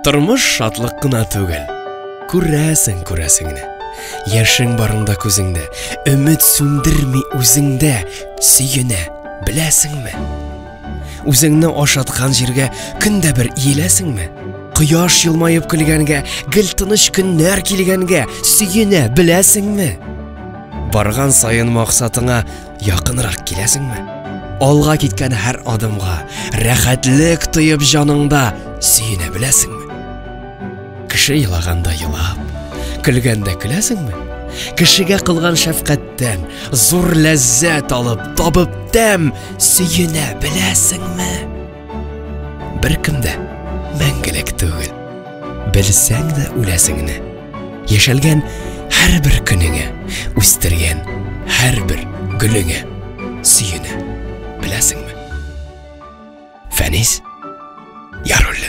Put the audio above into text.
Тормыш шатлык кына түгел. Күрәсең, күрәсеңне. Яшең барында күзеңдә, өмет сүндерми үзеңдә, сөенә, беләсеңме? Үзеңне ашаткан җиргә көн дә бер иеләсеңме? Кояш елмаеп көлгәнгә, гел тыныч көннәр килгәнгә сөенә беләсеңме? Барган саен максатыңа Якынрак киләсеңме? Алга киткән һәр адымга, рәхәтлек тоеп җаныңда сөенә беләсеңме? Кеше елаганда елап, көлгәндә көләсеңме? Кешегә кылган шәфкатьтән зур ләззәт алып, табып тәм сөенә беләсеңме? Беркем дә мәңгелек түгел. Белсәң дә үләсеңне. Яшәлгән һәрбер көнеңә, үстергән һәрбер гөлеңә сөенә беләсеңме? Фәнис Яруллин.